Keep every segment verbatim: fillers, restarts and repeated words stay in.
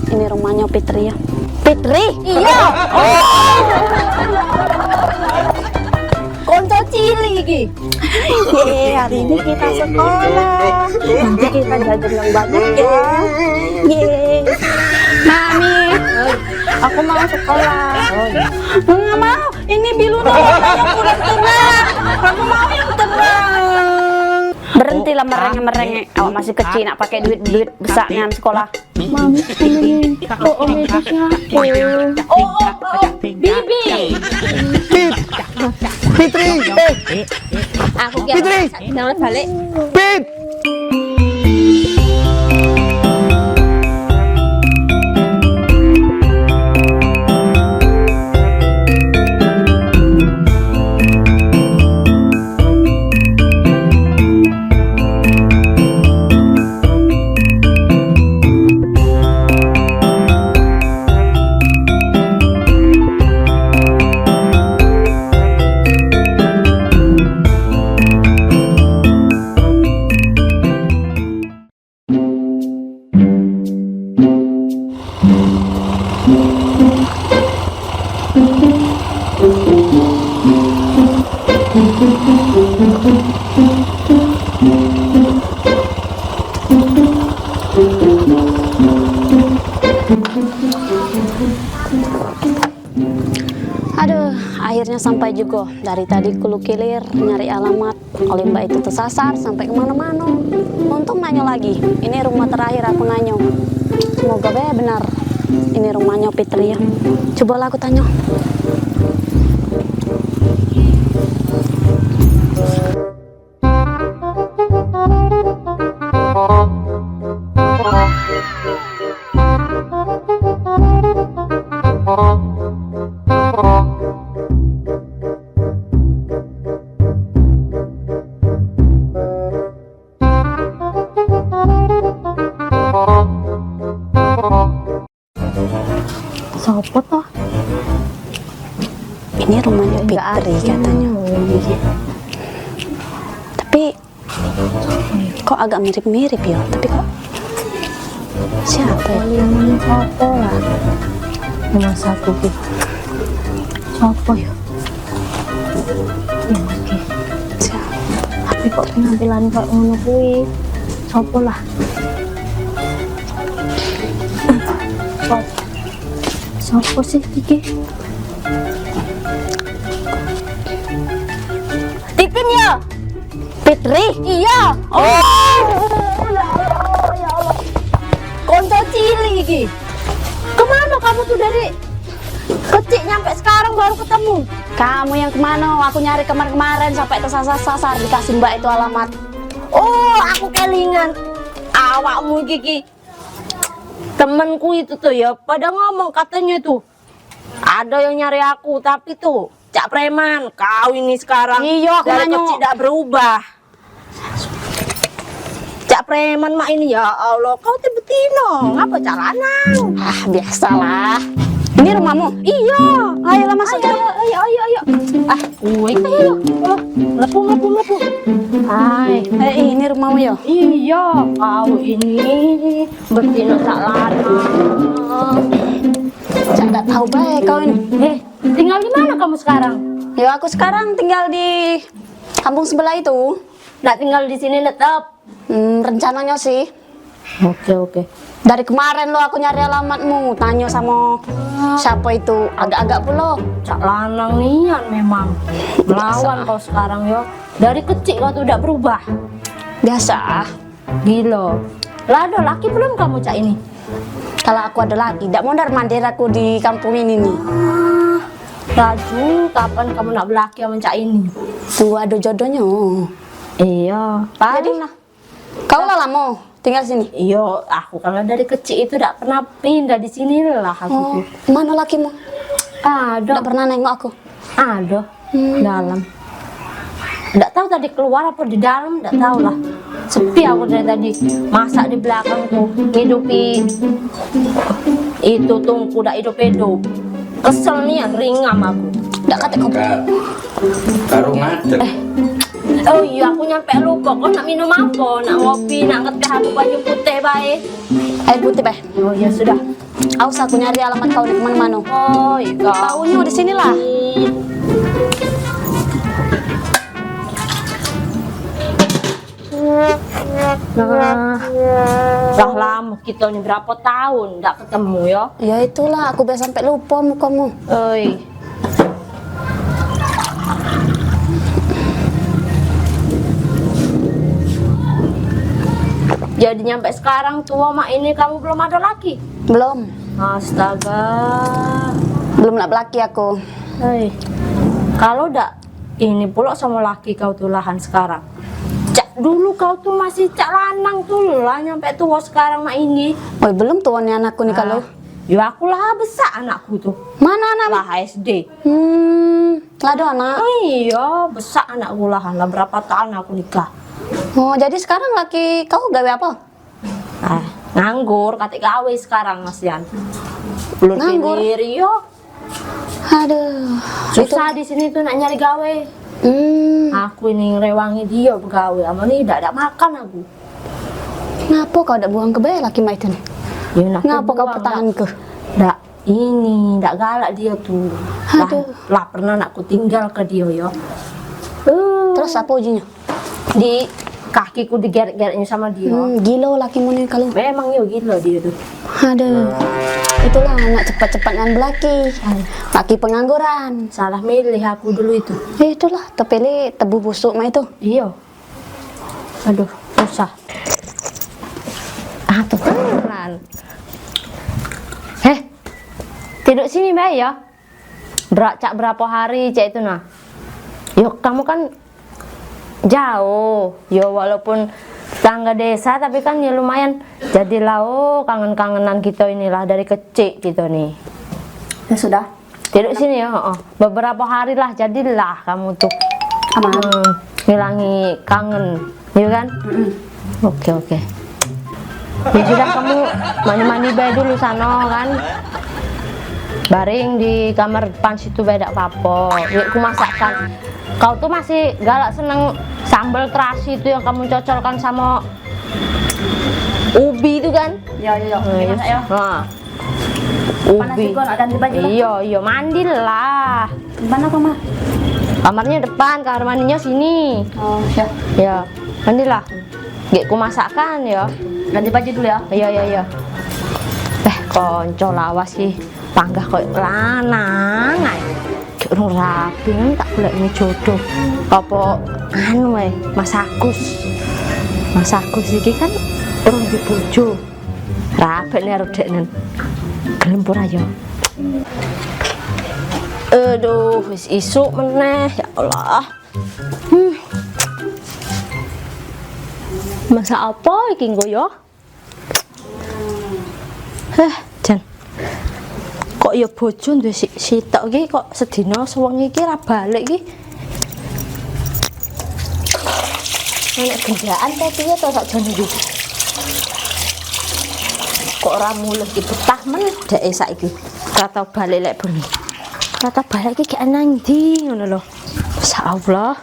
Ini rumahnyo Fitri ya. Fitri? Iyo. Oh. Konco cilik iki. Ye, hari ini kita sekolah. Nanti kita jajan yang banyak ya. Ye. Mami, aku mau sekolah. Nggak mau. Ini bilu no, aku kurang terang. Aku mau yang terang. Berhentilah merengek-merengek. Awak masih kecil nak pakai duit-duit besak nian sekolah. Mami, ini. Oh, oh, itu siapa? Oh, oh, oh, Bibi. Pit. Fitri, eh. Aku kira Fitri. Jangan balik. Pit. Aduh, akhirnya sampai juga. Dari tadi kulukilir nyari alamat. Oleh mbak itu tesasar sampai kemana-mana. Untung nanyo lagi. Ini rumah terakhir aku nanyo. Semoga be benar ini rumahnyo Fitri ya. Cobalah aku tanyo. Sopo toh? Ini rumahnya Fitri katanya. Tapi kok agak mirip-mirip ya? Tapi kok siapa ya? Sopo lah? Rumah saku ki. Sopo ya? Ya, oke. Siapa? Tapi kok penampilan kok ngono kuwi? Sopo lah? Sopo? Sopo sih iki? Titin ya? Fitri? Iya. Oh. Ya Allah, ya Allah. Konco cilik iki. Kemana kamu tuh dari kecil nyampe sekarang baru ketemu? Kamu yang kemana? Aku nyari kemarin-kemarin sampai tersasar-sasar dikasih mbak itu alamat. Oh, aku kelingan. Awakmu iki ki. Temenku itu tuh ya, pada ngomong katanya itu. Ada yang nyari aku, tapi tuh cak preman. Kau ini sekarang iyo, aku dari nanyo. Kecil dak berubah. Cak preman mak ini, ya Allah, kau tuh betino, ngapa cak lanang? Ah, biasalah. Ini rumahmu? Iya. Ayolah masuk. Ayo, ayo, ayo, ayo. Ah, woi, ayo, ayo. Lepu, lepu, lepu. Hai, eh, ini rumahmu ya? Iya, kau ini betino cak lanang. Cak dak tahu bae kau ini. Eh, tinggal di mana kamu sekarang? Ya, aku sekarang tinggal di kampung sebelah itu. Nak tinggal di sini tetap? Hmm, rencananya sih. Oke, oke. Dari kemarin lo aku nyari alamatmu, tanya sama siapa itu, agak-agak pulo. Cak lanang nian memang. Melawan kau sekarang yo. Dari kecil kau tuh udah berubah. Biasa. Gilo. Lah ada laki belum kamu cak ini? Kalau aku ada laki, dak mondar mandir aku di kampung ini nih. Ah, laju kapan kamu nak belaki sama cak ini? Tunggu ada jodohnya. Iya, paling lah. Kau lah lama tinggal sini? Iyo, aku kalau dari kecil itu dak pernah pindah di sini lah aku. Oh, mana lakimu? Ada. Dak pernah nengok aku. Ada. Hmm. Dalam. Dak tahu tadi keluar apa di dalam, dak tahu lah. Sepi aku dari tadi. Masak di belakang tuh, ngidupi itu tungku dak hidup-hidup. Kesel nian, ringam aku. Dak kate kau. Baru ngadeg. Oh iya, aku nyampe lupa. Kau nak minum apa? Nak ngopi, nak ngeteh, aku banyu putih bae. Air putih bae. Oh ya sudah. Aus aku nyari alamat kau di mano-mano. Oh, iya. Taunyo di sini lah. Nah, lah lamo kito ni, berapo taun dak ketemu yo. Ya itulah, aku be sampe lupo mukomu. Oi. Jadi nyampe sekarang tuo mak ini kamu belum ado laki? Belum. Astaga. Belum nak belaki aku. Hei. Kalau dak ini pulo samo laki kau tu lahan sekarang. Cak dulu kau tu masih cak lanang tu lah, nyampe tuo sekarang mak ini. Oi, belum tuo ni anakku ni. Ah, kalau. Yo aku lah besak anakku tu. Mano anakmu? Lah S D. Hmm, lah ado anak. Oh iyo, besak anakku lah. Lah berapo taun aku nikah. Oh, jadi sekarang laki kau gawe apo? Ah, nganggur, katek gawe sekarang masian. Ulun nganggur? Pinggir, iyo. Aduh. Susah di sini tu nak nyari gawe. Hmm. Aku ini ngerewangi dio begawe, amun ni dak ado makan aku. Ngapo kau dak buang ke bae laki mak itu ni? Yo, nak ngapo kau buang, pertahanke? Dak. Ini, dak galak dio tu. Lah, aduh, lah pernah nak ku tinggalke dio yo. Uh. Terus apo ujinyo? Di kakiku digerek-gereknyo samo dio. Hmm, gilo lakimu ni kalau. Memang yo gilo dio tu. Aduh. Itulah anak cepat-cepat nian belaki. Aduh. Laki pengangguran. Salah milih aku dulu itu. Ya itulah, tepilih tebu busuk mak itu. Iyo. Aduh, susah. Ah, tuh kan. Heh, tiduk sini bae ya. Berak cak berapo hari cak itu nah. Yo, kamu kan jauh. Yo, walaupun tetangga desa, tapi kan ya lumayan. Jadilah, oh, kangen-kangenan kito inilah dari kecik kito ni. Ya sudah. Tiduk sini ya, heeh. Beberapa hari lah, jadilah kamu tuh. Aman. Hmm, ngilangi kangen, ya kan? Mm-mm. Oke, oke. Ya sudah, kamu mandi-mandi bae dulu sano kan. Baring di kamar depan situ bae, dak apa-apa. Yuk, ku masakkan. Kau tuh masih galak seneng sambal terasi itu yang kamu cocolkan sama ubi itu kan? Ya, ya, ya. Nah, ini ya. Masak ya. Nah. Panas ubi juga, nak ganti baju lah. Iyo, iyo, mandilah. Mana kau, Mah? Kamarnya depan, kamar mandinya sini. Oh, siap. Ya, mandilah. Gek ku masakkan ya. Ganti baju dulu ya. Iya, iya, iya. Eh, konco lawas ki. Panggah koyo lanang ae. Gek urung rapi kan tak golek ini jodoh. Apa anu ae, Mas Agus. Mas Agus iki kan urung dibojo. Rapi nih arep deknen. Gelem pura ya. Aduh, wis isuk meneh, ya Allah. Hmm. Masak apa iki engko ya? Heh, jan. Kok ya bojo duwe si-, sitok iki kok sedina sewengi iki ra balik iki. Nek genjakan ta piye to sakjane iki? Kok ora mulih iki betah men dek e saiki. Ora tau balik lek bengi. Ora tau balik iki gek nang ndi ngono lho. Masya Allah.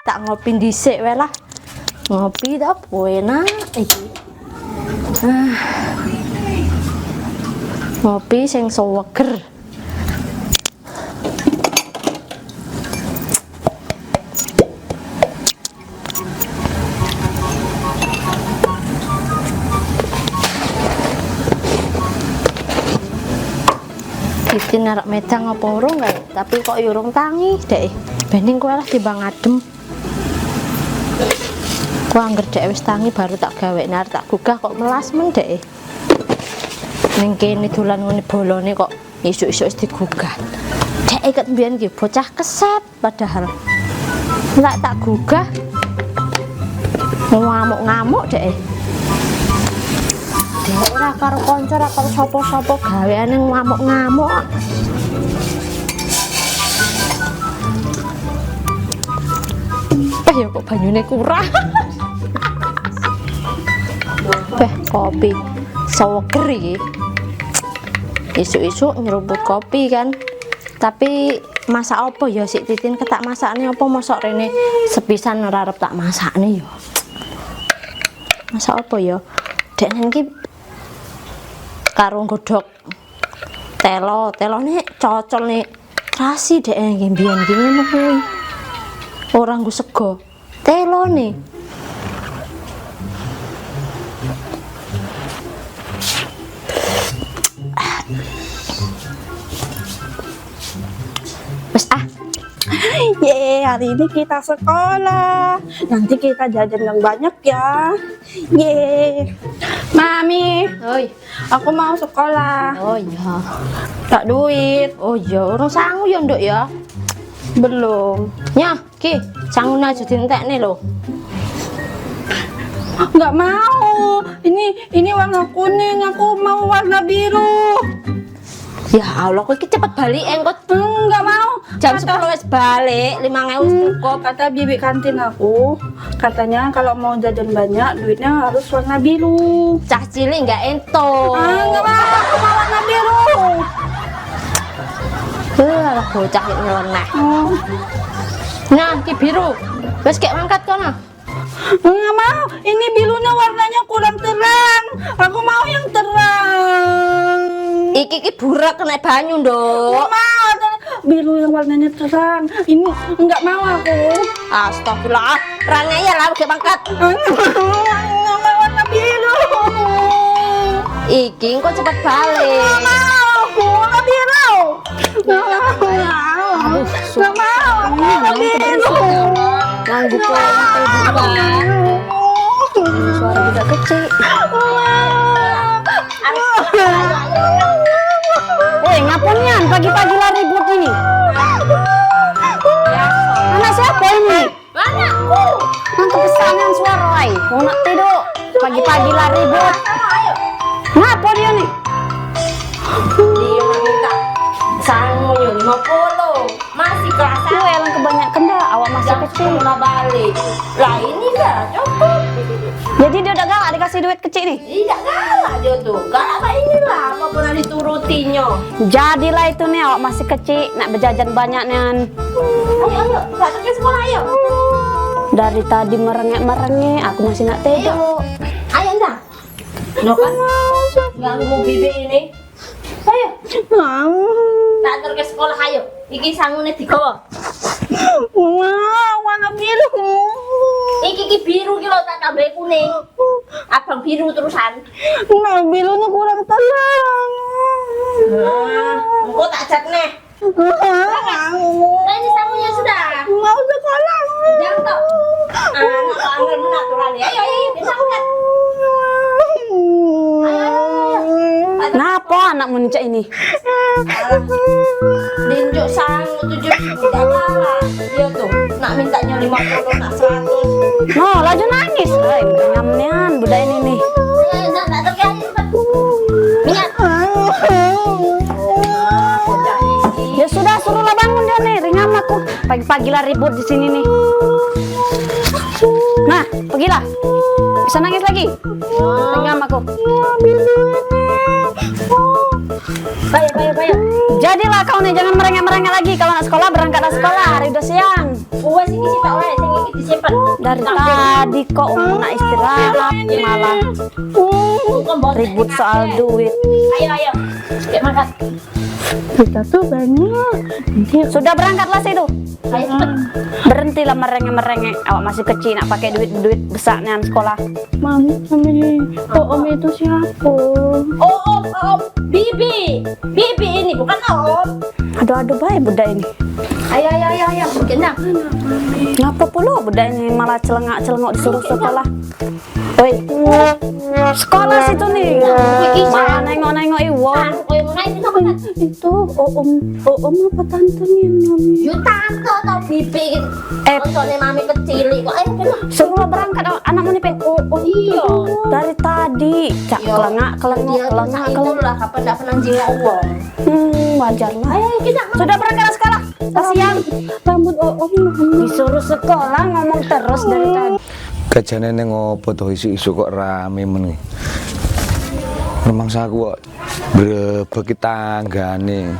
Tak ngopi dhisik wae lah. Ngopi dah enak iki. Ah. Ngopi sing seger. Titin arep medang apa urung kae? Tapi kok ya urung tangi dek e. Bening kowe lah timbang adem. Ku angger dek e wis tangi baru tak gawe, nek arep tak gugah kok melas men dek e. Ning kene dolan ngene bolone kok isuk-isuk wis digugah. Dek e ket mbiyen ki bocah keset padahal. Lek tak gugah ngamuk-ngamuk dek e. Dek ora karo kanca, ora karo sapa-sapa, gaweane ngamuk-ngamuk. Eh, ya kok banyune kurang. Eh, kopi. Seger iki. Isuk-isuk nyeruput kopi kan. Tapi masak apa ya sik Titin, ketak masakne apa, mosok rene sepisan ora arep tak masakne ya. Masak apa ya? Dek nang ki karo godok telo, telo ni cocol ni. Terasi dek nang ki mbiyen ki ngono kuwi. Ora nggo sego. Telo ni. Wes ah. Ye, hari ini kita sekolah. Nanti kita jajan yang banyak ya. Ye. Mami. Oi. Aku mau sekolah. Oh iya. Tak duit. Oh iya, urung sangu ya, Nduk ya? Belum. Nyah, ki, sangu aja dientekne lo. Enggak mau. Ini ini warna kuning, aku mau warna biru. Ya Allah, kowe iki cepet balik engkot. Enggak mau. Jam sepuluh wis balik, lima ewu cukup. Kata bibi kantin aku, katanya kalau mau jajan banyak, duitnya harus warna biru. Cah cilik enggak ento. Ah, enggak mau, aku mau warna biru. Eh, alah bocah iki nyeleneh. Oh. Nah, ki biru. Wis kek mangkat kono. Enggak mau, ini birunya warnanya kurang terang. Aku mau yang terang. Iki ki burak kena banyu, Nduk. Enggak mau, biru yang warnanya terang. Ini enggak mau aku. Astagfirullah. Rane ya lah, oke mangkat. Enggak mau, enggak mau warna biru. Iki engko cepet balik. Enggak mau, warna biru. Enggak mau. Aduh, ganggu ke lantai dua. Suara budak kecil. Woi, ngapo nian pagi-pagi lah ribut ini? Anak siapa ini? Anakku. Nang kepesangan suara ai. Mau nak tidur. Pagi-pagi lah ribut. Ngapo dia ni? Dia minta sangu yo lima puluh. Masih kerasa. Lu yang kebanyakan dah, awak masih kecil. Jam sepuluh lah balik. Lah ini dah cukup. Jadi dia dak galak dikasih duit kecil ni? Ih, dak galak dia tu. Galak mak inilah, apa pernah diturutinyo. Jadilah itu ni, awak masih kecil, nak bejajan banyak nian. Ayo, ayo, dak ke sekolah, ayo. Dari tadi merengek-merengek, aku masih nak tidur. Ayo, Ndang. Lo kan ganggu bibi ini. Ayo. Mau. Tak antar ke sekolah, ayo. Iki sangune digawa. Wah, warna biru. Iki ki biru ki lo tak tambah kuning. Abang biru terusan. Nah, birunya kurang terang. Nah, engko tak cat neh. Nah, ini sangunya sudah. Mau sekolah. Jangan kok. Ah, nak angel menaturan ya. Ayo, ayo, ayo, bisa angkat. Ayo, ayo, ayo, ayo. Napa anakmu ni cak ini? Ninjuk sangu tujuh ribu dak kalah. Dia tuh nak mintanya lima puluh, nak seratus. No, laju nangis. Ai, ngam nian budak ini nih. Eh, nak, nak terkait. Minyak. Ya sudah, suruhlah bangun dia nih, ringam aku. Pagi-pagi lah ribut di sini nih. Nah, pergilah. Bisa nangis lagi. Ringam aku. Bayo, bayo, bayo. Jadilah kau nih, jangan merengek-merengek lagi. Kalau nak sekolah, berangkatlah sekolah. Hari udah siang. Wes, iki sitok wae, sing iki disimpen. Dari tadi kok nak istirahat, malah ribut soal duit. Ayo, ayo. Cek mangkat. Kita tuh banyak. Sudah, berangkatlah situ. Ayo, cepet. Berhentilah merengek-merengek. Awak masih kecil nak pakai duit-duit besar nian sekolah. Mami, mami, Om itu siapa? Oh, Om, Om. Bibi. Bibi ini bukan Om. Aduh, aduh, baik budak ini. Ayo, ayo, ayo, ayo. Kenyang. Ngapa pula budak ini malah celengak-celengok disuruh sekolah? Oi. Sekolah situ nih. Malah nengok-nengok iwong. Itu Oom, Oom apa tante nih yang namanya? Yo tante atau bibi gitu. Eh. Koncone mami kecil kok. Ayo, ayo. Suruh berangkat anakmu nih, Pe. Oh, oh, iya. Dari tadi cak kelengak, kelengok, kelengak, kelengok. Itulah kapan dak pernah jenguk wong. Hmm, wajar lah. Ayo, kita. Sudah berangkat sekolah. Kasihan. Rambut Oom. Disuruh sekolah ngomong terus dari tadi. Kejane neng opo to isuk-isuk kok rame men iki. Rumangsa aku kok brebek tanggane.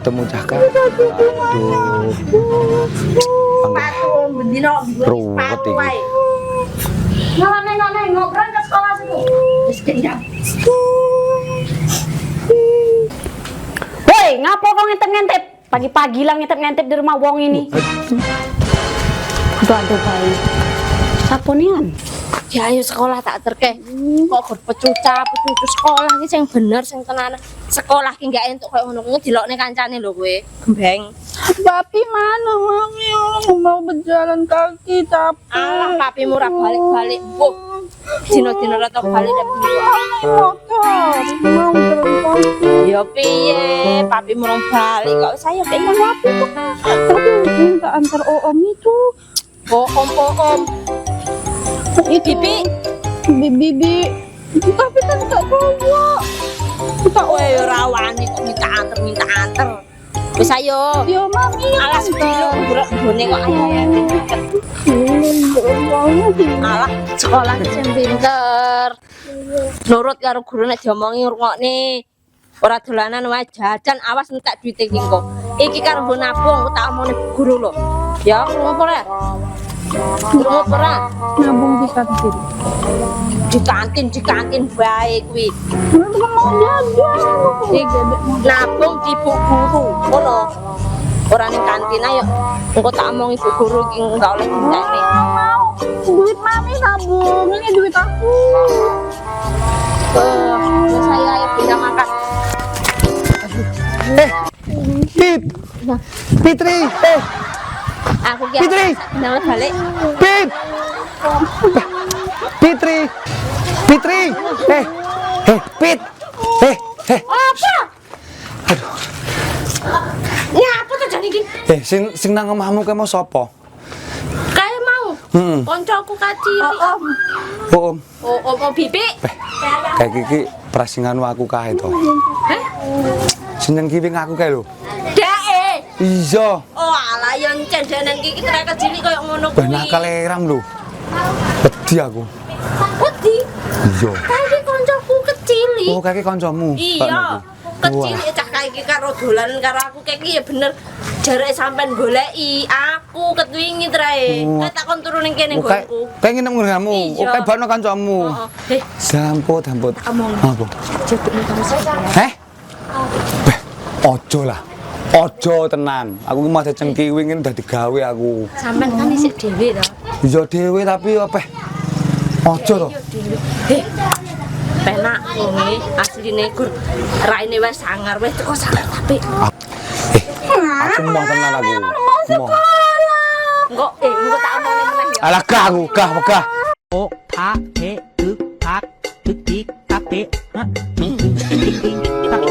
Mucah, Kak. Aduh. Ruwet iki. Nengok-nengok, nengok, berangkat sekolah situ. Wis kenyang. Woi, ngapo kau ngintip-ngintip? Pagi-pagi lah ngintip-ngintip di rumah wong ini. Aduh, aduh, baik. Sapo nian? Ya, ayo sekolah tak terkeh. Kok gur pecuca, pecucu sekolah ki sing bener, sing tenanan. Sekolah ki nggak entuk koyo ngono kuwi dilokne kancane lho kowe. Gembeng. Papi mana, Mami? Aku mau berjalan kaki, capek. Alah, papimu ora balik-balik, mbuh. Dino-dino ora tau balik nek bengi. Mami motor, mau jalan kaki. Ya piye, papimu rong balik kok saya kayaknya. Papi tuh, papi minta antar Oom itu. Oom, Oom. Bibi. Bibi, Bibi. Tapi kan tak bawa. Tak. Kowe ora wani kok minta antar, minta antar. Wis ayo. Yo, Mami. Alas dulu, buruk bone kok ayo, ayo. Alah, sekolah sing pinter. Nurut karo guru nek diomongi ngrungokne. Ora dolanan wae jajan, awas entek duite iki engko. Iki karo nggo nabung, aku tak omongin guru lho. Ya, krungu apa ora? Krungu apa ora? Nabung di kantin. Di kantin, di kantin bae kuwi. Aku mau jajan. Iki nabung di ibu guru, ngono. Ora ning kantin ayo. Engko tak omong ibu guru iki enggak oleh dinteni. Mau. Duit Mami nabung, ini duit aku. Eh, saya ayo pindah makan. Eh, Pit. Fitri, eh. Aku ki Fitri. Nang balik. Pit. Fitri. Fitri. Eh. Eh, Pit. Eh, eh. Apa? Aduh. Ngapa tuh jane iki? Eh, sing sing nang omahmu kae mau sapa? Kae mau. Hmm. Koncoku kacili. Oh, Om. Oh, Om. Oh, Om, Om Bibik. Eh, kayak iki prasingan aku kae to. Hah? Sing nang kiwing aku kae lho. Dek. Iya. Oh, alah ya encen dek nang iki kira kacili koyo ngono kuwi. Bah, nakal eram lho. Wedi aku. Wedi? Iya. Kae iki koncoku kacili. Oh, kae iki kancamu. Iya. Kecil ya cah kae iki karo dolan karo aku kae iki ya bener. Jarek sampean goleki aku ket wingi trae. Oh. Kae tak kon turu ning kene nggonku. Kae nginep nggon kamu. Iya. Oh, kae bakno kancamu. Heeh. Eh. Sampun, sampun. Omong. Apa? Jebuk ning kamu saja. Heh? Beh, ojo lah. Ojo tenan. Aku ki mau ada cengkiwing ini udah digawe aku. Sampean kan isik dhewe to. Iya dhewe tapi apa? Ojo to. Heh. Penak wonge asline gur. Raine wis sangar wis teko sangar tapi. Eh, aku mau tenan aku. Mau. Engko eh engko tak omongno meneh ya. Alah gah aku, gah, gah. O, a, e, u, ak, duk, dik, tape, ha, mi, dik, dik, tak,